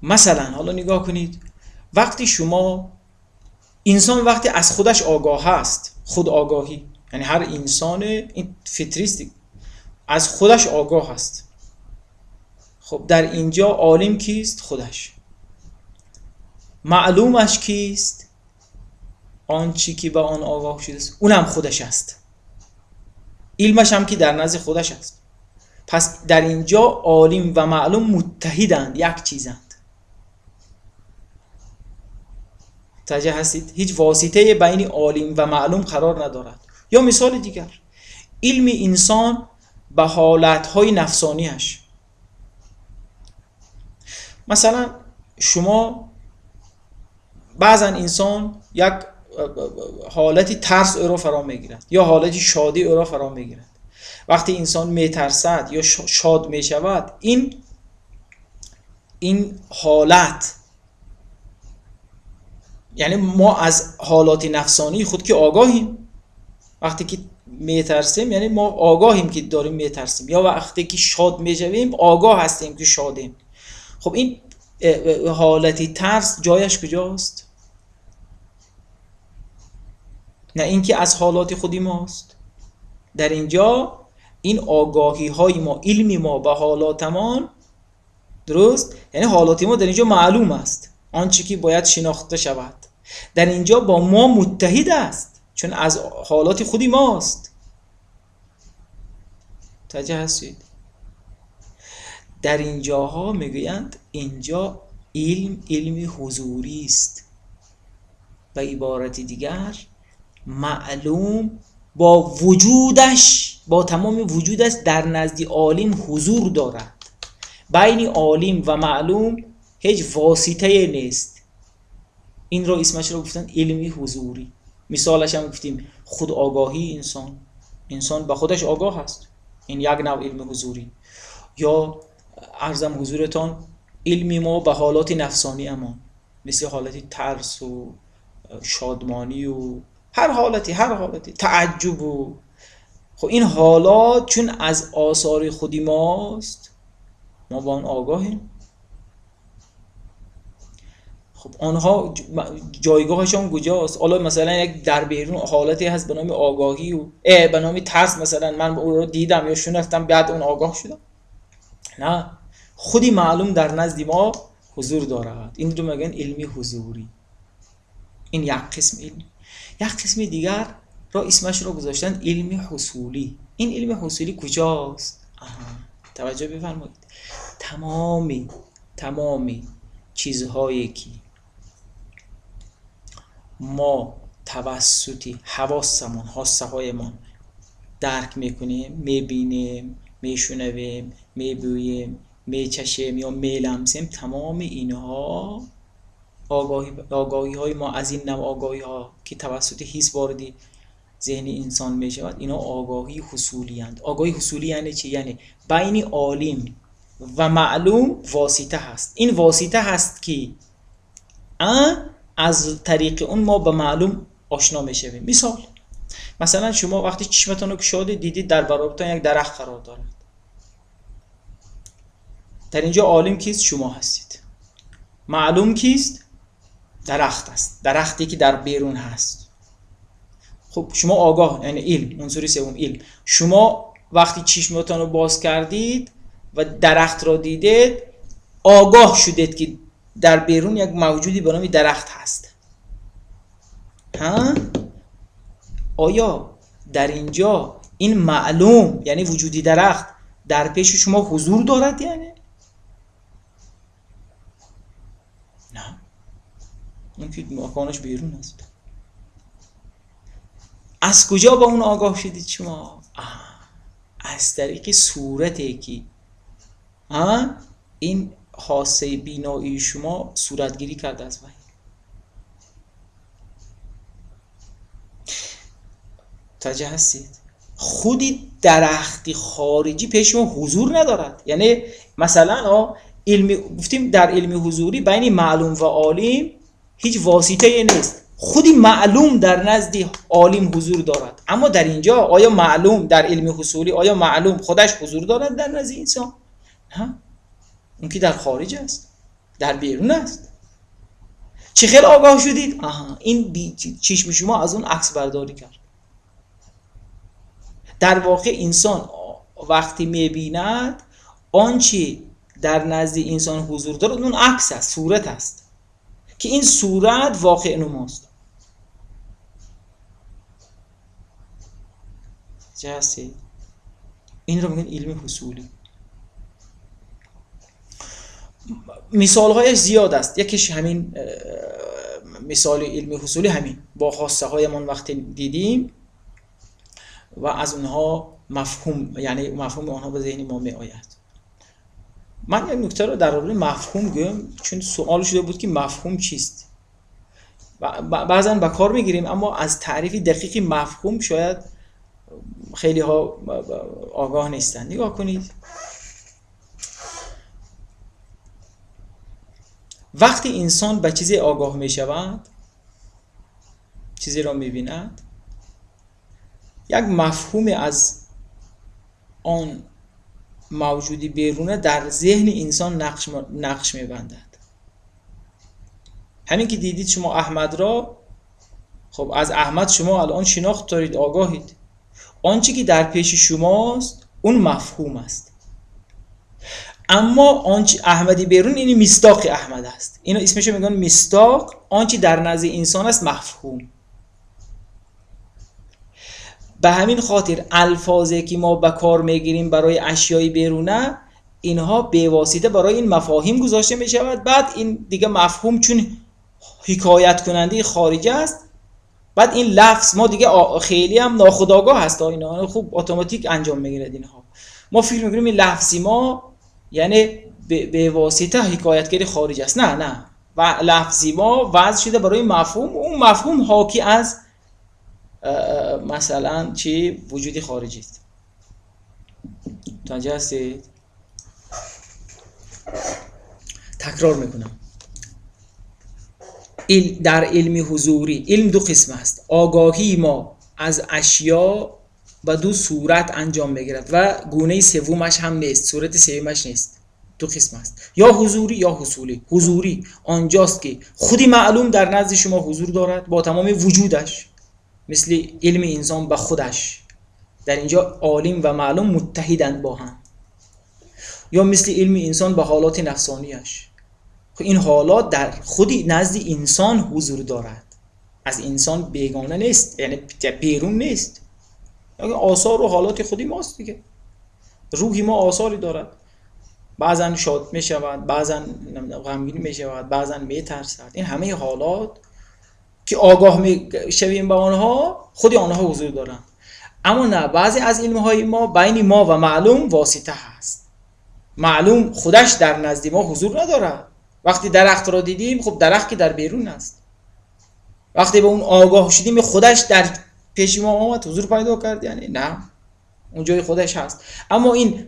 مثلا حالا نگاه کنید، وقتی شما انسان وقتی از خودش آگاه هست، خود آگاهی، یعنی هر انسان این فطریست از خودش آگاه هست. خب در اینجا عالم کیست؟ خودش. معلومش کیست؟ آن چی که به آن آگاه شده است، اونم خودش است. علمش هم که در نزد خودش است. پس در اینجا عالم و معلوم متحدند، یک چیزند. متوجه هستید؟ هیچ واسطه بین عالم و معلوم قرار ندارد. یا مثال دیگر، علم انسان به حالتهای نفسانیش. مثلا شما بعضا انسان یک حالتی ترس او را فرا میگیرد یا حالتی شادی او را فرا میگیرد. وقتی انسان میترسد یا شاد میشود، این حالت، یعنی ما از حالات نفسانی خود که آگاهیم. وقتی که میترسیم یعنی ما آگاهیم که داریم میترسیم، یا وقتی که شاد میشویم آگاه هستیم که شادیم. خب این حالتی ترس جایش کجاست؟ نه اینکه از حالات خودی ماست. در اینجا این آگاهی های ما، علمی ما به حالاتمان، درست؟ یعنی حالات ما در اینجا معلوم است، آنچه که باید شناخته شود در اینجا با ما متحد است، چون از حالات خودی ماست. متوجه هستید؟ در اینجاها میگویند اینجا علم، علم حضوری است. به عبارت دیگر معلوم با وجودش، با تمام وجودش در نزد عالم حضور دارد. بین عالم و معلوم هیچ واسطه نیست. این را اسمش را گفتن علمی حضوری. مثالش هم گفتیم خود آگاهی انسان، انسان به خودش آگاه است، این یک نوع علم حضوری. یا عرضم حضورتان علمی ما به حالات نفسانی امان، مثل حالت ترس و شادمانی و هر حالتی، هر حالتی تعجب و خب این حالات چون از آثار خودی ماست، ما با آن آگاهیم. خب آنها جایگاهشان کجاست؟ حالا مثلا یک در بیرون حالتی هست به نام آگاهی و به نام ترس، مثلا من او رو دیدم یا شنفتم بعد اون آگاه شدم. نه، خودی معلوم در نزد ما حضور دارد. این رو میگن علمی حضوری. این یک قسم علم. یک قسم دیگر را اسمش رو گذاشتن علم حصولی. این علم حصولی کجاست؟ توجه بفرمایید. تمامی چیزهایی که ما توسط حواسمون، حاسه‌هایمان درک میکنیم، میبینیم، میشنویم، میبوییم، میچشیم یا میلمسیم، تمام اینها آگاهی های ما از این نوع آگاهی ها که توسط حس وارد ذهن انسان می شود، اینا آگاهی حصولی اند. آگاهی حصولی یعنی چی؟ یعنی بین عالم و معلوم واسطه هست. این واسطه هست که از طریق اون ما به معلوم آشنا می شویم. مثال، مثلا شما وقتی چشمتان رو گشادید دیدید در برابرتان یک درخت قرار دارد. در اینجا عالم کیست؟ شما هستید. معلوم کیست؟ درخت است، درختی که در بیرون هست. خب شما آگاه، یعنی علم، عنصر سوم علم. شما وقتی چشمتان رو باز کردید و درخت را دیدید، آگاه شدید که در بیرون یک موجودی به نام درخت هست. ها؟ آیا در اینجا این معلوم یعنی وجودی درخت در پیش شما حضور دارد؟ یعنی نه، اون که مکانش بیرون است. از کجا با اون آگاه شدید شما؟ از طریق صورتی که این حاسه بینایی شما صورتگیری کرده از وی. متوجه هستید؟ خودی درختی خارجی پیش شما حضور ندارد. یعنی مثلا علمی گفتیم در علم حضوری بین معلوم و عالم هیچ واسطه نیست، خودی معلوم در نزد عالم حضور دارد. اما در اینجا آیا معلوم در علم حصولی، آیا معلوم خودش حضور دارد در نزد انسان؟ نه، اون که در خارج است، در بیرون است. چه خیلی آگاه شدید؟ آها، این چشم شما از اون عکس برداری کرد. در واقع انسان وقتی میبیند آنچه در نزد انسان حضور دارد اون عکس است، صورت است که این صورت واقع نماست. چه هستی؟ این رو میگن علم حصولی. مثال هایش زیاد است. یکیش همین مثال علم حصولی، همین با خواسته هایمان وقتی دیدیم و از اونها مفهوم، یعنی مفهوم آنها به ذهن ما می آید. من یک نکته رو در رابطه مفهوم گویم، چون سوال شده بود که مفهوم چیست. بعضا به کار میگیریم اما از تعریف دقیق مفهوم شاید خیلی ها آگاه نیستن. نگاه کنید، وقتی انسان به چیزی آگاه می شود، چیزی را می بیند، یک مفهوم از آن موجودی بیرونه در ذهن انسان نقش می بندد. همین که دیدید شما احمد را، خب از احمد شما الان شناخت دارید، آگاهید. آنچه که در پیش شماست اون مفهوم است. اما آنچه احمدی بیرون، این مصداق احمد است. اینو اسمشو میگن مصداق. آنچه در نزد انسان است مفهوم. به همین خاطر الفاظی که ما به کار میگیریم برای اشیای بیرونه، اینها به واسطه برای این مفاهیم گذاشته میشود. بعد این دیگه مفهوم چون حکایت کننده خارج است، بعد این لفظ ما دیگه خیلی هم ناخودآگاه هست، اینا خوب اتوماتیک انجام میگیرد. اینها ما فکر میکنیم این لفظی ما یعنی به واسطه حکایتگری خارج است. نه نه، و لفظی ما وضع شده برای مفهوم، اون مفهوم حاکی از مثلا چی وجودی خارجی است. متوجه هستید؟ تکرار میکنم، در علم حضوری علم دو قسم است. آگاهی ما از اشیا به دو صورت انجام میگیرد و گونه سومش هم نیست، صورت سومش نیست. دو قسم است، یا حضوری یا حصولی. حضوری آنجاست که خودی معلوم در نزد شما حضور دارد با تمام وجودش، مثل علم انسان به خودش. در اینجا عالم و معلوم متحدند با هم. یا مثل علم انسان به حالات نفسانیش. این حالات در خودی نزد انسان حضور دارد، از انسان بیگانه نیست، یعنی بیرون نیست. آثار و حالات خودی ماست دیگه. روحی ما آثاری دارد، بعضا شاد می شود، بعضا غمگین می شود، بعضا می ترسد. این همه حالات که آگاه می شویم به آنها، خودی آنها حضور دارند. اما نه، بعضی از علمهای ما بین ما و معلوم واسطه هست. معلوم خودش در نزد ما حضور ندارد. وقتی درخت را دیدیم، خب درخت که در بیرون است. وقتی به اون آگاه شدیم، خودش در پیش ما آمد، حضور پیدا کرد، یعنی نه، اون جای خودش هست. اما این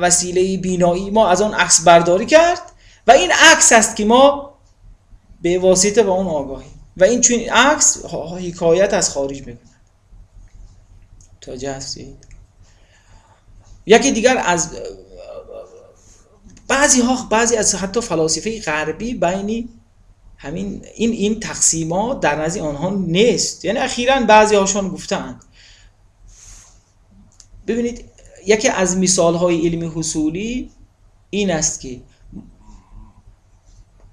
وسیله بینایی ما از آن عکس برداری کرد و این عکس است که ما به واسطه به اون آگاهیم و این چون عکس حکایت از خارج میکند. متوجه هستید؟ یکی دیگر از بعضی از حتی فلاسفه غربی بین همین این تقسیمات در نزد آنها نیست. یعنی اخیراً بعضی هاشون گفتند. ببینید، یکی از مثال های علم حصولی این است که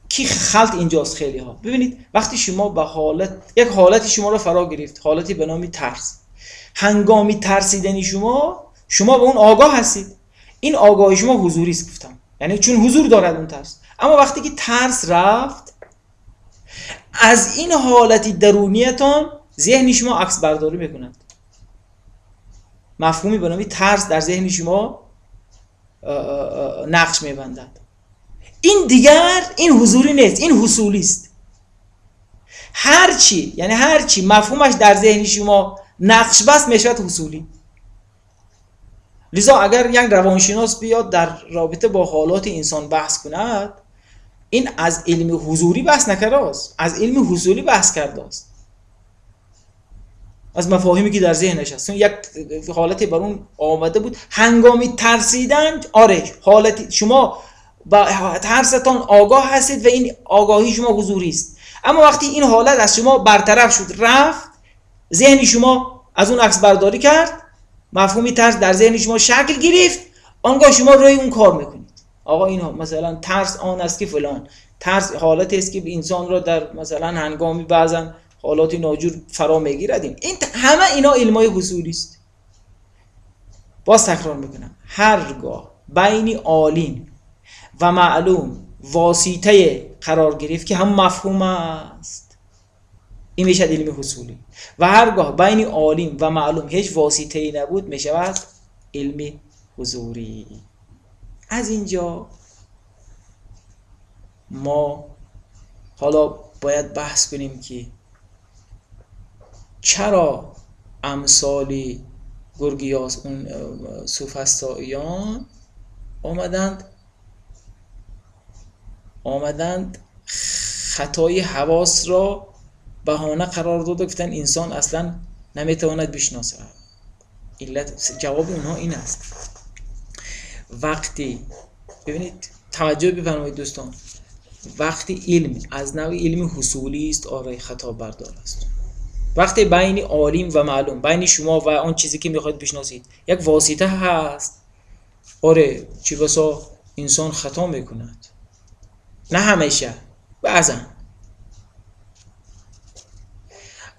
کی خلط اینجاست خیلی ها. ببینید، وقتی شما به حالت، یک حالتی شما رو فرا گرفت، حالتی به نام ترس، هنگامی ترسیدنی شما به اون آگاه هستید. این آگاهی شما حضوری است، گفتم، یعنی چون حضور دارد اون ترس. اما وقتی که ترس رفت، از این حالتی درونیتان ذهن شما عکس برداری میکند. مفهومی به نام ترس در ذهن شما نقش میبندد. این دیگر این حضوری نیست، این حصولی است. هرچی، یعنی هرچی مفهومش در ذهن شما نقش بست میشود حصولی. لذا اگر یک روانشناس بیاد در رابطه با حالات انسان بحث کند، این از علم حضوری بحث نکرده است، از علم حصولی بحث کرده است، از مفاهیمی که در ذهنش هست. یک حالتی بر اون آمده بود هنگامی ترسیدن. آره، حالتی شما با ترستان آگاه هستید و این آگاهی شما حضوری است. اما وقتی این حالت از شما برطرف شد، رفت، ذهن شما از اون عکس برداری کرد، مفهومی ترس در ذهن شما شکل گرفت، آنگاه شما روی اون کار میکنید. آقا اینها مثلا ترس آن است که فلان، ترس حالت است که انسان را در مثلا هنگامی بعضا حالات ناجور فرا میگیرد. این همه اینا علمای حضوری است. باز تکرار میکنم، هرگاه بین عالم و معلوم واسطه قرار گرفت که هم مفهوم است، این میشد علم حصولی. و هرگاه بین عالم و معلوم هیچ واسطه ای نبود، میشود علم حضوری. از اینجا ما حالا باید بحث کنیم که چرا امثال گرگیاس، اون سوفسطائیان آمدند خطای حواس را بهانه قرار داد و گفتن انسان اصلا نمیتواند بشناسد. علت جواب اونها این است. وقتی ببینید، توجه بفرمایید دوستان، وقتی علم از نوع علم حصولی است، آره خطا بردار است. وقتی بین عالم و معلوم، بین شما و آن چیزی که میخواید بشناسید یک واسطه هست، آره چی بسا انسان خطا میکند، نه همیشه، بعضا.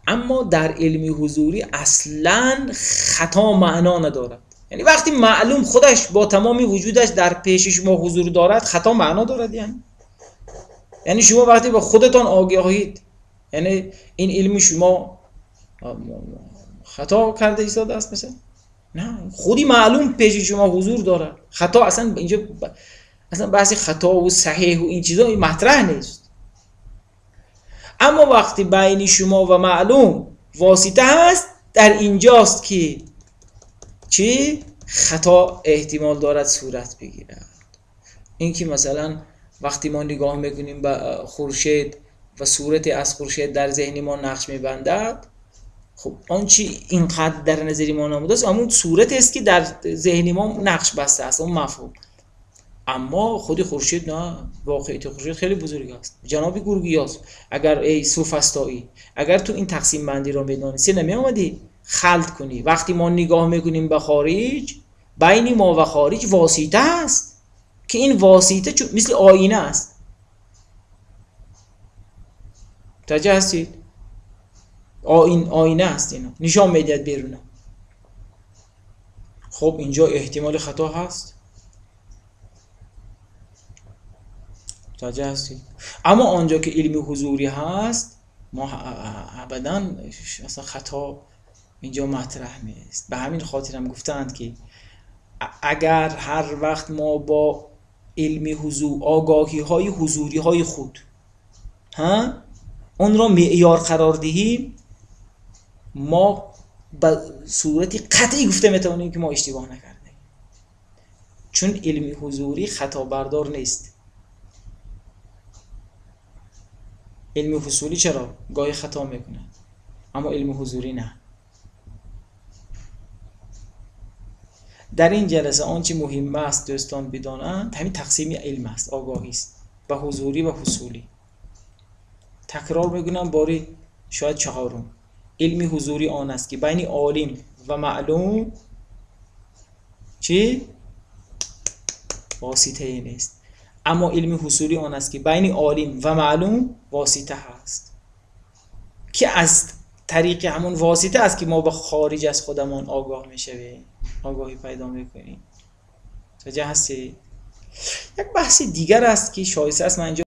اما در علم حضوری اصلا خطا معنا ندارد. یعنی وقتی معلوم خودش با تمام وجودش در پیش شما حضور دارد، خطا معنا دارد. یعنی شما وقتی با خودتان آگاهید، یعنی این علم شما خطا کرده ایستاده است مثلا؟ نه، خودی معلوم پیش شما حضور دارد. خطا اصلا اینجا اصلا بحث خطا و صحیح و این چیزا مطرح نیست. اما وقتی بین شما و معلوم واسطه هست، در اینجاست که چی؟ خطا احتمال دارد صورت بگیرد. این که مثلا وقتی ما نگاه میکنیم به خورشید و صورت از خورشید در ذهن ما نقش میبندد، خب آن چی اینقدر در نظر ما نموده است، همون صورت است که در ذهن ما نقش بسته است، اون مفهوم. اما خود خورشید نه، واقعیت خورشید خیلی بزرگ است. جناب گرگیاس، اگر ای سوفسطایی، اگر تو این تقسیم بندی را میدانستی، نمی آمدی خلط کنی. وقتی ما نگاه میکنیم به خارج، بین ما و خارج واسطه است که این واسطه مثل آینه است. متوجه هستید؟ آینه است، اینا نشان میدهد بیرون. خب اینجا احتمال خطا هست. متوجه هستید؟ اما آنجا که علم حضوری هست، ما ابدا اصلا خطا اینجا مطرح نیست. به همین خاطر هم گفتند که اگر هر وقت ما با علم حضور، آگاهی های حضوری های خود، ها، اون را معیار قرار دهیم، ما به صورت قطعی گفته میتوانیم که ما اشتباه نکردیم، چون علم حضوری خطا بردار نیست. علم حصولی چرا گاهی خطا میکند، اما علم حضوری نه. در این جلسه آنچه مهم است دوستان بدانند همین تقسیم علم است، آگاهی است به حضوری و حصولی. تکرار میکنم باری شاید چهارم، علم حضوری آن است که بین عالم و معلوم چی؟ واسطه ای نیست. اما علم حصولی آن است که بین عالم و معلوم واسطه هست، که از طریق همون واسطه است که ما به خارج از خودمان آگاه میشویم، آگاهی پیدا میکنیم. متوجه هستی؟ یک بحث دیگر است که شایسته است من اینجا